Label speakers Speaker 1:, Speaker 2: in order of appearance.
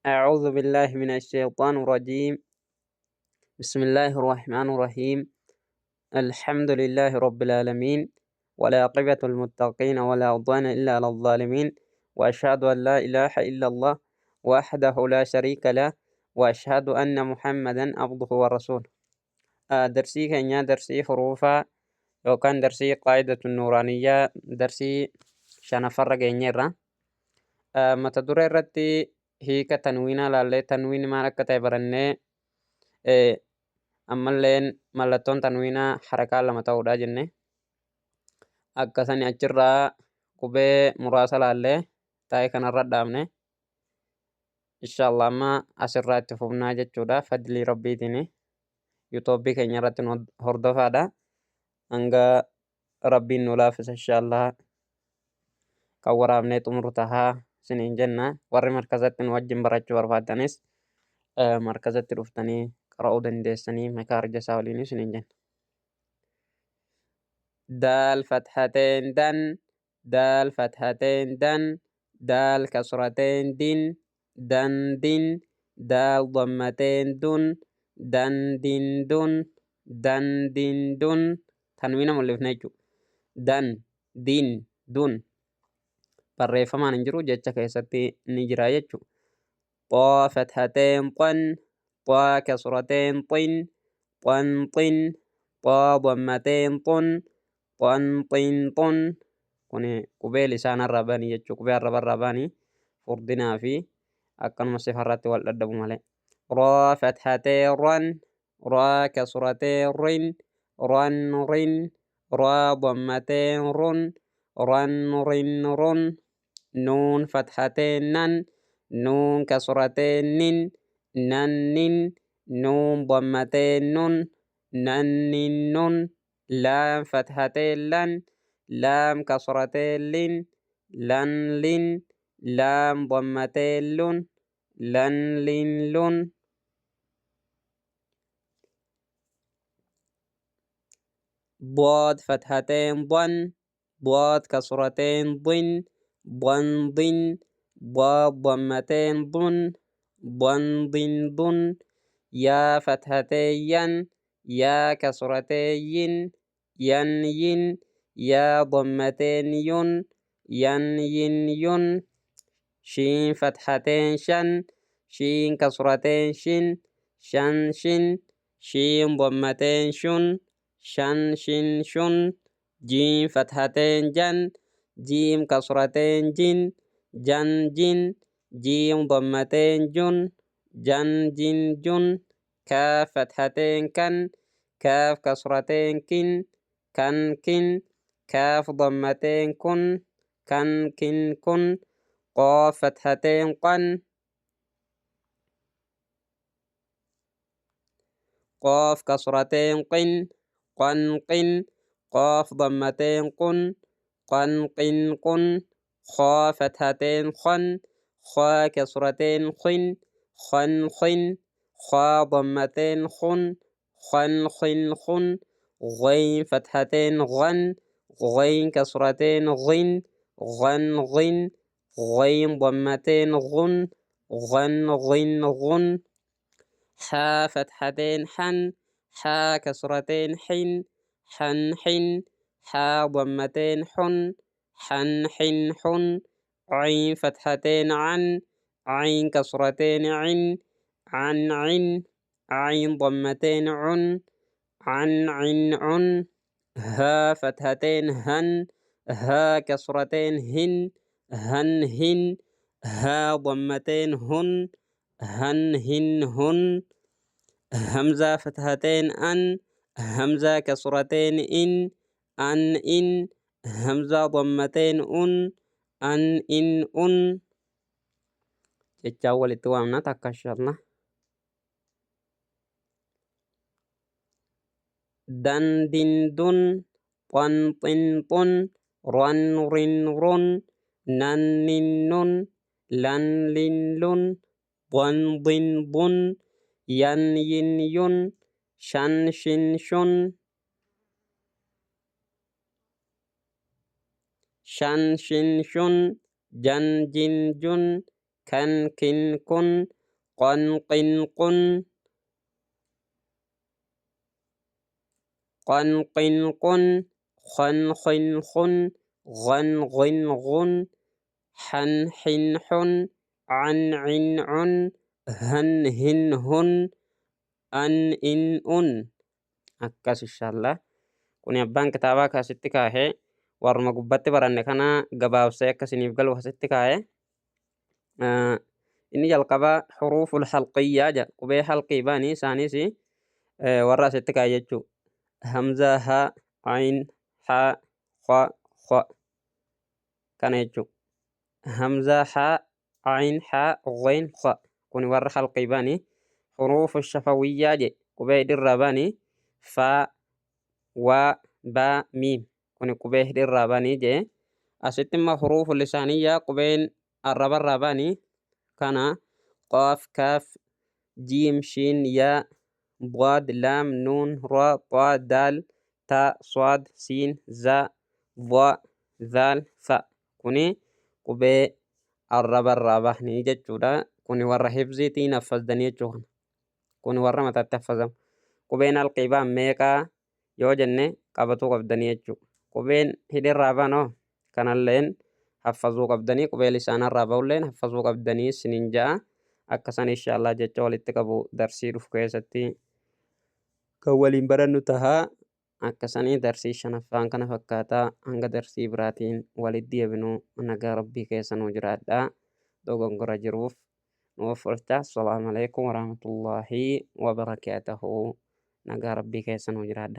Speaker 1: أعوذ بالله من الشيطان الرجيم. بسم الله الرحمن الرحيم. الحمد لله رب العالمين، والعاقبة للمتقين، ولا عدوان إلا على الظالمين، وأشهد أن لا إله إلا الله وحده لا شريك له، وأشهد أن محمدا عبده ورسوله. درسي كenya darsii huruufaa yookaan darsii qaa'idatu nuuraaniyyaa darsii shanaffarra geenyeerra. Mata duree irratti hiika tanwiinaa laallee, tanwiin maal akka ta'e barannee, ammalleen mallattoon tanwiinaa harakaa lama ta'uudha jenne. Akkasani achirraa qubee muraasa laallee taa'ee kanarra dhaabne. Inshaallah amma asirraa itti fufnaa jechuudha, fadlii rabbiitiin. Yuutuubii keenya irratti nu hordofaadha. Hanga rabbiin nu laaffisa, inshaallah kan waraabnee xumuru tahaa isiniin jenna. Warri markazatti nu wajjin barachuu barbaaddanis markazatti dhuftanii qara'uu dandeessanii makaarija isaa waliin isiniin jenna. Daal fathateen dan, daal fathateen dan, daal kasrateen din, dan din, daal dammateen dun, dan din dun, dan din dun. Tanwiina mul'ifna jechuudha. Dan, din, dun. Barreeffamaan hin jiru, jecha keessatti ni jira jechuudha. Xaa fathateen xan, xaa kasrateen xin, xan xin, xaa dammateen xun, xan xin xun. Kun qubee lisaanarraa ba'anii jechuudha. Qubee arrabarraa ba'anii furdinaa fi akkanuma sifarratti wal dhadhabu malee. Raa fathatee ran, raa kasratee rin, ran rin, raa dammateen run, ran rin run. Nuun fathatee nan, nuun kasratee nin, nan nin, nuun dammatee nun, nan nin nun. Laam fathatee lan, laam kasratee lin, lan lin, laam dammatee lun, lan lin lun. ضاد فتحتين ضن، ضاد كسرتين ضن، ضن ضن، ضاد ضمتين ضن، ضن ضن ضن. يا فتحتين ين، يا كسرتين ين، ين ين، يا ضمتين ين، ين ين ين. شين فتحتين شن، شين كسرتين شن، شن شن، شين ضمتين شن، شن شن شن. جيم فتحتين جن، جيم كسرتين جن، جن جن، جيم ضمتين جن، جن جن جن. كاف فتحتين كن، كاف كسرتين كن، كن كن، كاف ضمتين كن، كن كن كن. قاف فتحتين قن، قاف كسرتين قن، قن قن، قاف ضمتين قن، قن قن قن. خا فتحتين خن، خا كسرتين خن، خن خن، خا ضمتين خن، خن خن خن. غين فتحتين غن، غين كسرتين غن، غن غن، غين ضمتين غن، غن غن غن. حا فتحتين حن، حا كسرتين حن، حن حن، حا ضمتين حن، حن حن حن. عين فتحتين عن، عين كسرتين عن، عن عن، عين ضمتين عن، عن عن عن. ها فتحتين هن، ها كسرتين هن، هن هن، ها ضمتين هن، هن هن هن. همزة فتحتين أن، همزة كسرتين إن، أن إن، همزة ضمتين أن، أن إن أن. Jecha walitti waamna takka inshallah. Dan din dun, xan xin xun, ran rin run, nan nin nun, lan lin lun, ضن ضن ضن، ين ين ين، شن شن شن، شن شن شن، جن جن جن، Kan kin kun, qan qin qun, qan qin qun, khan khin khun, ghan ghin ghun, han hin hun, an cin cun, han hin hun, an in un. Akkas inshaallah. Kuni abbaan kitaabaa kaasitti kaahee warruma gubbatti baranne kana gabaabsee akkasiniif galu asitti kaahe. Inni jalqabaa xuruuful halqiyyaa jedha. Qubee halqii baanii isaanis warra asitti kaahe jechuu. Hamzaa, haa, ayn, haa, kha, kha kana jechuu. Hamzaa, haa, ayn, haa, ghayn, kha. Kuni warra halqii baanii. Xuruufu shafawiyyaa jedhe. Qubee hidhirraa baanii faa, waa, baa, miim. Kuni qubee hidhirraa baanii jedhe. Asitti immoo xuruufu lisaaniyyaa qubeen arrabarraa baanii kana qaaf, kaaf, jiim, shiin, yaa, ضاد لام نون را طا دال تا صاد سين زا ظا ذال ثا. Kuni qubee arrabarraa bahanii jechuudha. Kuni warra hifziitiin haffazanii jechuudha. Kuni warra mataatti haffazamu. Qubeen halqii ba'an meeqaa yoo jenne qabatuu qabdanii jechuudha. Qubeen hidhirraa ba'an hoo kanalleen haffazuu qabdanii, qubee lisaanarraa ba'ulleen haffazuu qabdanii sinin ja'a. Akkasan inshaallah jecha walitti qabu darsii dhufu keessatti kan waliin barannu tahaa. Akkasanii darsii shanaffaan kana fakkaataa hanga darsii biraatiin walitti deebinu nagaa rabbii keessa nuu jiraadhaa. Dogongora jiruuf nuuf oolcha. Assalaamu alaikum warahmatullaahi wabarakaatuhu. Nagaa rabbii keessa nuu jiraadhaa.